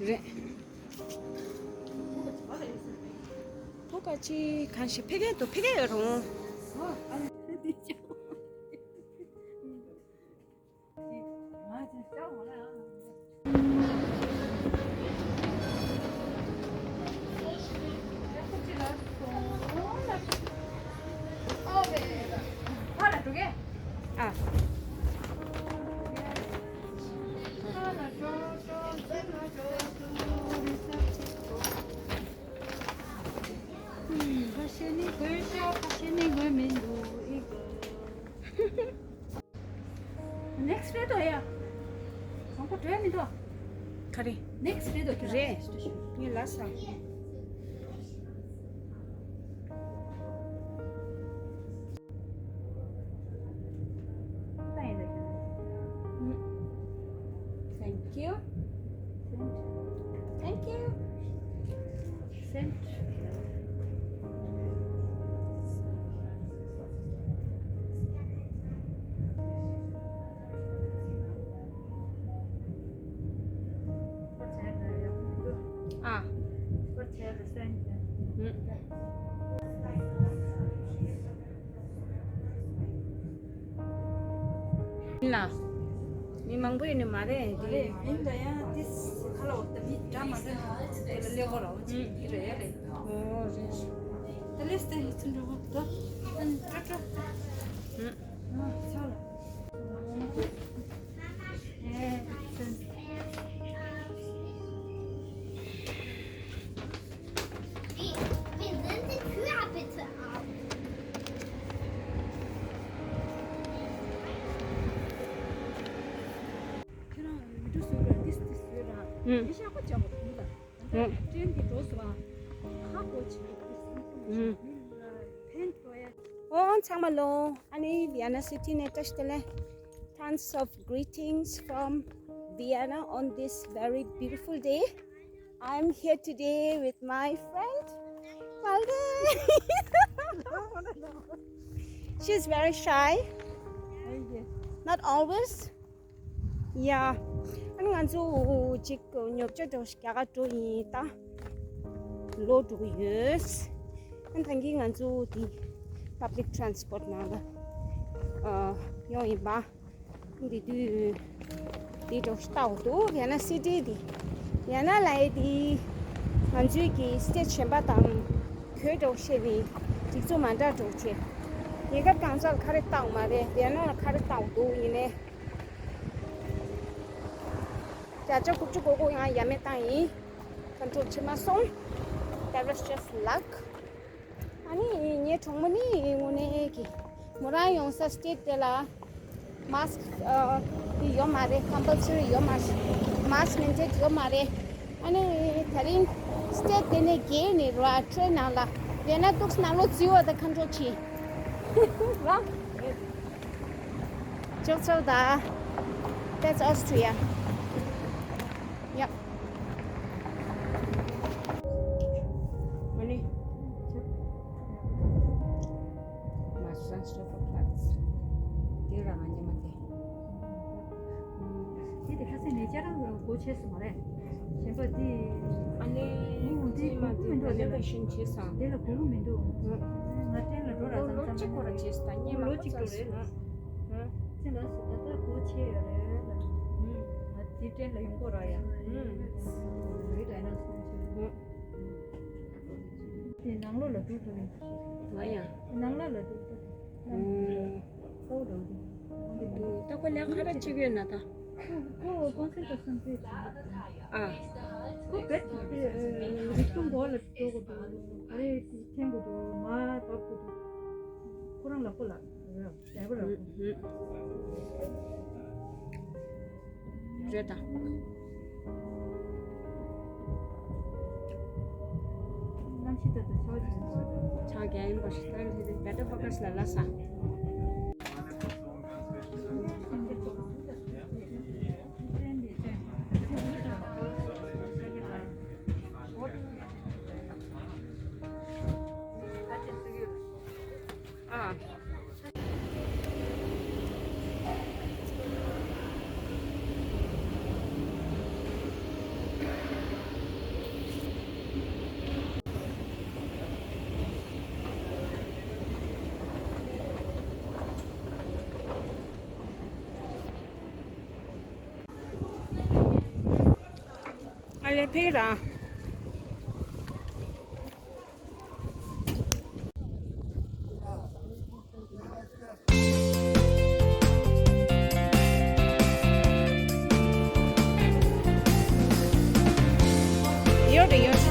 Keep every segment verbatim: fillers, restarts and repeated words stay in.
རེད། ཁོ་ག་ཅི་གང་ཞིག་ཕ་གིར་འདུག་ཕ་གིར་ཡོད་རུང་། Next day དོ་ཡ། ཁོང་ཁོ་བྲོས་མི་འདུག་ག་རེ། Next day དོ་ཁྱོད་རེད། ངས་ལབ་ས། Thank you. Thank you. Sent. ཨ། ཡིན་ལ། མི་མང་པོ་ཡིན་ནི་མ་རེད་དེ། ཡིན་ད་ཡང་དེ་ཁ་ལ་འོ་ད་མི་འདྲ་མ་འདྲ་དེ་ལ་སླེབས་པ་ར་འོ་ཅིག་ཡིན་རེད་རེད། ཨོ་རེད། ད་ལེས་ད་ཡིན་ཚུན་འགྲོ་གི་འདུག་ཨ་ནི་ཏྲ་ཏྲ། ཨ་ཚ་ལ། ཁྱེད་རང་ཡུ་ཊུབ་བཟོས་ར་ཏིས་ཏིས་བཟོས་ར། ཨུམ། ཡེ་ཤ་ཁོ་ཅག་པོ་མི་ལ། ཨུམ། ཀྲེན་གྱི་འགྲོ་སོང་བ། ཧ་གོ་ཆེ་གི་ཏིས་ཨུམ་ཨུམ། ཕན་ཐོགས་ཡ། ཨོ་ཚང་མ་ལོ། ཨ་ནི་Vienna city ནས་བཀྲ་ཤིས་བདེ་ལེགས། Tons of greetings from Vienna on this very beautiful day. I'm here today with my friend Valde. She's very shy. Not always. Yeah. ཨ་ནི་ང་ཚོ་ཅིག་ཉོ་ཆ་འགྲོ་རྒྱ་གར་འགྲོ་ཡིན་ད། ལོག་འགྲོ་གི་ཡོད། ཨ་ནི་ད་གིན་ང་ཚོ་དེ་public transport ནང་ལ་ཨ་ཡོང་ཡིན་པ། འདི་དུས་འདི་འགྲོ་ལྟ་འོ་འདུག Vienna city འདི། Vienna ལ་ཡི་འདི་ང་ཚོའི་གི་state གཞན་པ་དང་གོས་འགྲོ་ཤེས་ནི་སྒྲིག་འཛུགས་མ་འདྲ་འགྲོ་ཆེ། རྒྱལ་ཁབ་གང་ས་ལ་ཁ་རེ་ལྟ་འོ་མ་རེད། Vienna ལ་ཁ་རེ་ལྟ་འོ་འདུག་ཡིན་ནའི། བརྒྱ་ཆ་དགུ་བཅུ་གོ་གོ་ཡང་ཡ་མེད་བཏང་ཡིན། Control བྱེད་མ་སོང་། That was just luck. ཨ་ནི་ངའི་གྲོགས་མོ་ནི་དངོས་གནས་ཀྱི་མོ་རང་ཡོང་ས་state དེ་ལ་mask ཨ་དེ་ཡོད་མ་རེད། Compulsory ཡོད་མ་རེད། Mask mandate ཡོད་མ་རེད། ཨ་ནི་དེ་རིང་state དེ་ནས་བརྒལ་ནས་ར་train ནང་ལ་ཡོད་ན་ཏོག་ཙམ་ནང་ལོགས་བརྩི་བ་དང་control བྱེད། ར། ཅོག་ཅོག་ད། That's Austria. Yep. Money. Master and Stoffer Platz. དེ་རང་ང་ཉི་མ་དེ། དེ་དེ་ཁ་སེང་ནས་ཅ་རང་གི་སྒོ་ཕྱེ་སོང་བ་རེད། གཞན་པ་དེ། ཨ་ནི་ཨུ་དེ་དེ་མ་གོ་གི་དེ་མི་འདུག་དེ་ལ་renovation བྱས་སོང་། དེ་ལ་གོ་གི་མི་འདུག་ང་ཏྲེན་ལ་འགྲོ་ར་ལོ་ཙམ་ལོ་ཙམ་གཅིག་སྐོར་ར་བྱས་སོང་ད་ཉེ་མ་ལོ་གཅིག་འགྲོ་རེད། ཨ། ཁྱེད་ལ་སུ་ད་ལྟ་སྒོ་ཕྱེ་ཡོད་རེད་ལ། ང་དེ་ཏྲེན་ལ་ཡོང་གོ་ར་ཡ། ཨུ། རེད་ལ་ན་སོང་ཆེ། དེ་ནང་ལོགས་ལ་འགྲོ་ཐུབ་ཡིན། ང་ཡང་། ནང་ལ་ལ་འགྲོ་ཐུབ། ཨུམ། ཁོ་འགྲོ་དུས། ད་ཁོ་ལས་ཁ་ར་གཅིག་ཡོད་ན་ད། ཁོ་ཁོ་ཀོན་སེར་ཏི་སན་ཏི། ཨ། ཁོ་བེད་དེ་རིག་གཞུང་སྐོར་ལ་འགྲོ་དགོས་འདུག་ཨ་རེ་འཐེན་དགོས་འདུག་མ་བབས་དགོས་འདུག་ཁོ་རང་ལ་ཁོ་ལ་རེད། ཨུམ་ཧུམ། རེད་ད། གནམ་གཤིས་ད་ལྟ་ཆར་པ་ཅིག་ཆགས་ཀྱི་ཡིན་པ་ཞིག་ད་ལྟ་ཕོ་ཁ་སི་ལ་ལ་ས། ཨ་ལེ་ཕེ་ར། ཡོད་རེད་ཡོད་རེད།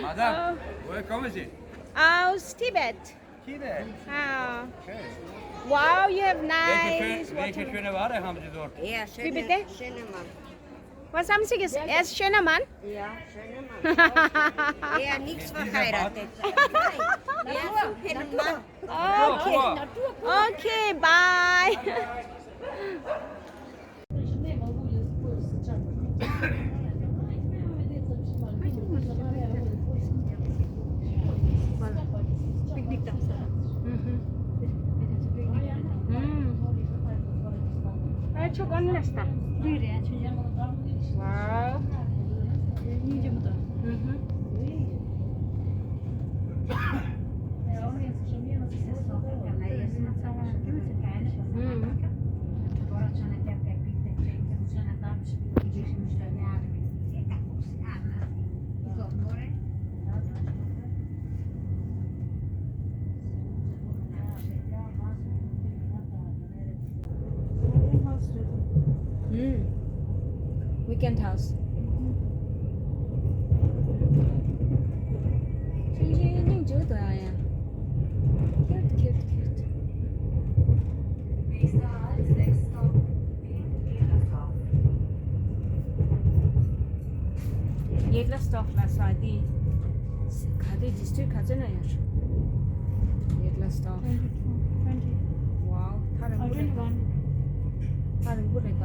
Madam, where come is it? Aus Tibet. Tibet. Ah. Okay. Wow, you have nice water. Welche schöne Ware haben Sie dort? Ja, schöne, schöne Mann. Was haben Sie gesagt? Er ist schöner Mann? Ja, schöner Mann. Ja, nichts verheiratet. Ja, super Mann. Okay. Okay, bye. Wow. ཨུམ། Weekend house. ཆུང་ཆུང་སྙིང་རྗེ་པོ་འདུག་ཨ་ཡ། Cute, cute, cute. Yedlastov ལ་ས་དེ་ག་དེ་district ག་ཚོད་ན་ཡོད། Yedlastov. Twenty two, twenty. Wow, ཐག་རིང་པོ་རེད། Twenty one. ཐག་རིང་པོ་རེད་ད།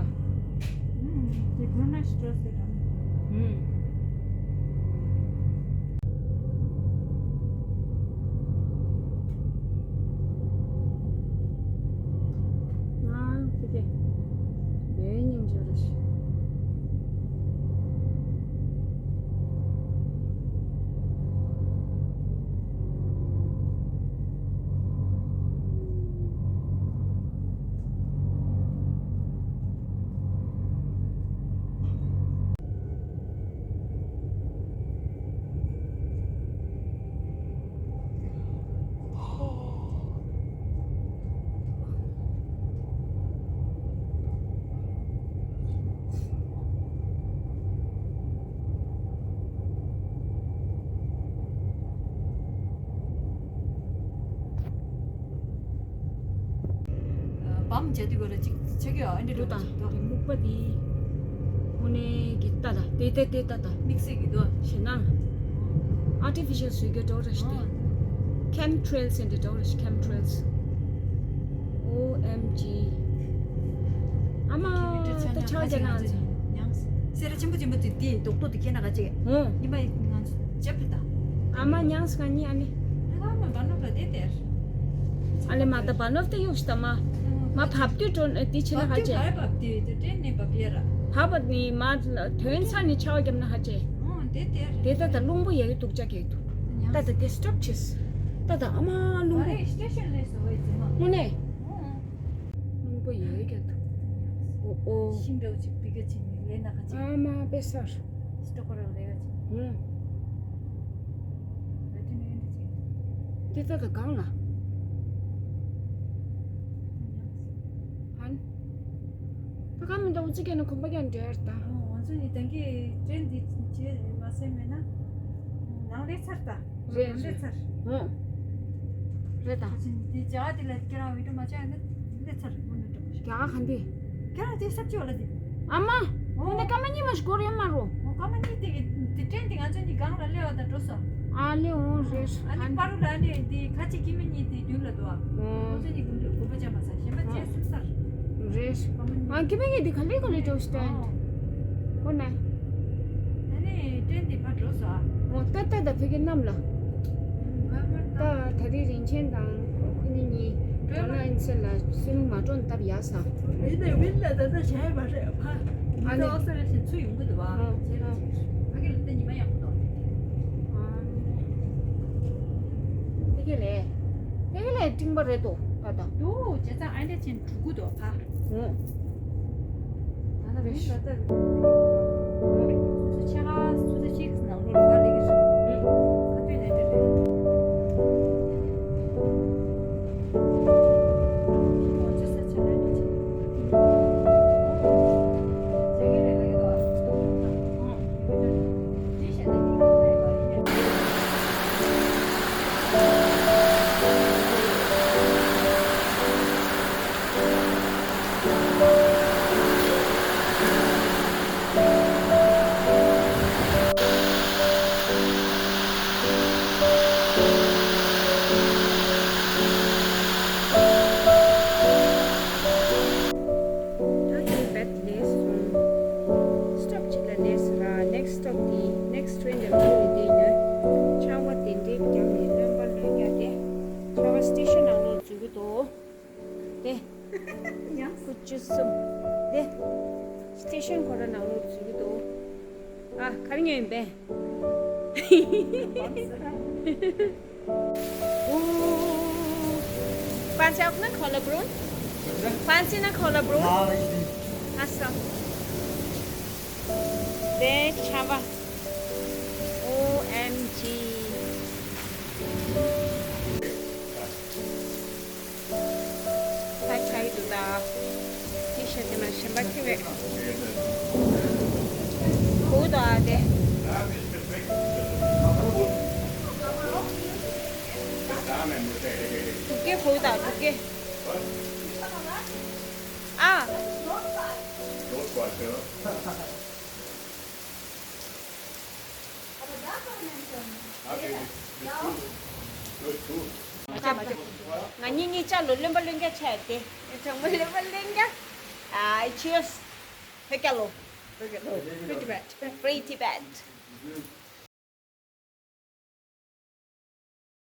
ཨུམ། དེ་ཁོ་ན་stress རེད་ད། ཨུམ། ཨ་ཙི་ཙི། ལས་སྙིང་རྗེ་རེད། བམ་བྱ་དུས་གོ་ལ་ཅིག་ཆ་གི་ཨ་འདྲ་འགྲོ་དང་དེ་སྨུག་པ་དེ་ཧུ་ནེ་གི་ལྟ་ལ་དེ་དེ་དེ་ལྟ་དང་དམིགས་བསལ་གི་འདུག་ཞེ་ན། Artificial སུས་གི་འགྲོ་ར་ཞི་དེ། Chemtrails ཟེར་འདི་འགྲོ་ར་ཞི། Chemtrails. O M G. ཨ་མ་ད་ཆ་བ་ཅན་ན་ཚེ། སེ་ར་ཆེན་པོ་ཆེན་པོ་དེ་དེ་རྡོག་རྡོག་དེ་ཁྱེད་ན་ག་ཅེ། ཧོ། ཉི་མ་ང་ཚོ་ཅབ་རི་ད། ཨ་མ་ཉང་སི་ང་གཉིས་ཨ་ནི། ཨ་མ་བ་ནོ་ག་དེ་དེར། ཨ་ལེ་མ་ད་བ་ནོ་དེ་ཡོག་ཤི་ད་མ། མ་བབས་དུས་འགྲོ་ན་འདི་ཕྱི་ལ་ཧ་ཅེ། བབས་དུས་བབས་དུས་དེ་ཏྲེན་ནས་བབས་ཡ་ར། བབས་པ་ནི་མ་དོན་ས་ནས་ཆར་པ་བརྒྱབ་ན་ཧ་ཅེ། ཨོ་དེ་དེ་རེད། དེ་ད་ད་རླུང་པོ་ཡ་གི་སྡུག་ཅག་གི་འདུག་ད་ད་དེ་སི་ཊོབ་བྱས། ད་ད་ཨ་མ་རླུང་པོ། ཨ་རེ་སི་ཊེ་ཤན་ལས་སོ་བའི་ཙི་མ། དངོས་གནས། ཨོ་ཨོ། རླུང་པོ་ཡ་གི་འདུག་ཨོ་ཨོ། ཤིང་འདྲ་བོ་ཅིག་པི་ཀ་ཅིག་ནི་ལས་ན་ཁ་ཅིག་ཨ་མ་པེ་སར། སི་ཊོ་ཀོ་ར་ལས་ཀ་ཅིག་ཧུམ། ལས་དེ་ནས་འདི་ཅིག་དེ་ད་ད་གང་ལ། ཧན། ད་ག་མི་འདུག་ཅི་ཀྱང་ན་གོམ་པ་ཀྱང་འདྲེར་ད། ང་ཚོ་ནི་དེང་གི་ཏྲེན་འདི་བྱེད་མ་སེམས་མེད་ན། ནང་ལས་ཚར་ད། རེད་ནང་ལས་ཚར། ཧུ། རེད་ད། ཁ་ཅིག་འདི་བྱ་འདི་ལ་ཁྱེད་རང་བི་ཌིའོ་མ་བྱས་ན་ལས་ཚར་མུ་ནུ་འགྲོ་མ་ཤོག་རྒྱ་ག་ག་འདི། ཁྱེད་རང་དེ་སབ་ཅི་བ་ལ་འདི། ཨ་མ། ཨོ། འོ་ན་སྐར་མ་གཉིས་མ་ཞིག་འགོར་ཡོད་མ་རོ། ཨོ་སྐར་མ་གཉིས་དེ་གི་དེ་ཏྲེན་དེ་ང་ཚོ་གཉིས་སྒང་ལ་སླེབས་པ་དང་འགྲོ་སོང་། ཨ་ལེ་འོང་རེད། ཨ་ནི་ཨ་པ་རུ་ལ་ནི་དེ་ཁ་ཆེ་སྐྱེ་མི་གཉིས་དེ་མདུན་ལ་འདུག་ཨ། ཨོ། ཁོ་ཚོ་གཉིས་ཀུན་ཏུ་དགོས་པ་ཅན་མ་ཟ་གཞན་པ་བྱས་གསུམ་སར། རེད། སྐར་མ་གཉིས། ཨ་སྐྱེ་མི་གཉིས་དེ་ག་ལེ་ག་ལེ་འགྲོ་སྟེ། ཨོ། ཁོ་ན། ཨ་ནི་ཏྲེན་དེ་ཕར་འགྲོ་སོང་ཨ། འོ་ཏ་ཏ་ད་ཕ་གི་གནམ་ལ། ད་ད་རེས་རིན་ཆེན་དང་ཁོ་གཉིས་གཉིས་ཇོ་ནང་ཨིན་སན་ལ་སུན་མ་གྲོན་སྟབས་ཡག་ས། ཨེ་ནས་ཝིན་ལ་ད་ལྟ་བྱས་པ་རེད་ཕ། ཨ་ནི་ཨོ་སི་ཊྲེ་ལི་ཡ་ཞིག་ཚུར་ཡོང་གི་འདུག་བ། ཨ་བྱས་པ་ཅིག་ཕ་གི་ལ་ད་ཉི་མ་ཡག་པོ་འདུག་ཨ་ནི་ཕ་གི་ལས་ཕ་གི་ལས་སྤྲིན་པ་རེད་དོ་ད་ད། འདུག་བྱས་ཙང་ཨ་འདྲ་ཅན་འགྲོ་གི་འདུག་ཕ། ད་ལྟ་མི་ལ་ལྟ། སུ་ཆ་ག་སུ་ཆ་ཆིག་ནང་ལོགས་ལ་ལས་ཀྱི་རེད། ག་དུས་ནས་དེ་རེད། ང་ཚོ་ས་ཆ་ལས་ཀྱི་ཆེ། ཆེ་གི་རེད་ལ་གི་དོ། ཅི་བྱས་ན་ཡིན་གི་ལས་པ་ཡིན། ད་དེ་བེད་ལས་སོང་། སི་ཊོབ་གཅིག་ལ་སླེབས་སོང་། ནེག་སི་ཊོབ་དེ་ནེག་སི་ཊེན་དེ་ལ་འགྲོ་ཡི་དེ་ཡིན་ན། ཆར་པ་དེ་འདྲའི་རྒྱབ་ནས་རློན་པ་རློན་རྒྱག་དེ། ཆར་པ་སི་ཊེ་ཤན་ནང་ལོགས་འཛུལ་གི་འདུག་དེ། ཡང་སུ་བཅུ་གསུམ། དེ། སི་ཊེ་ཤན་ཁོ་ར་ནང་ལོགས་འཛུལ་གི་འདུག་ཨ་ག་རེ་ཉོས་ཡིན་པས། Ooh. Fancy na cola brun? Fancy na cola brun? Awesome. Big chava. O M G. ཕ་ཆ་ཡི་འདུག་ད། ཏི་ཤ་དེ་མ་ཞིམ་པ་ཁེ་བས། གོ་ད་དེ། དྲུག་ཀེ་གོ་ད་དྲུག་ཀེ། ཨ། ང་གཉིས་གཉིས་ཆ་ལོ་རློན་པ་རློན་རྒྱག་ཆགས་ཏེ། གྲང་མོ་རློན་པ་རློན་རྒྱག་ཨ་cheers. ཕེབས་རྒྱག་ལོ། Free Tibet. Free Tibet.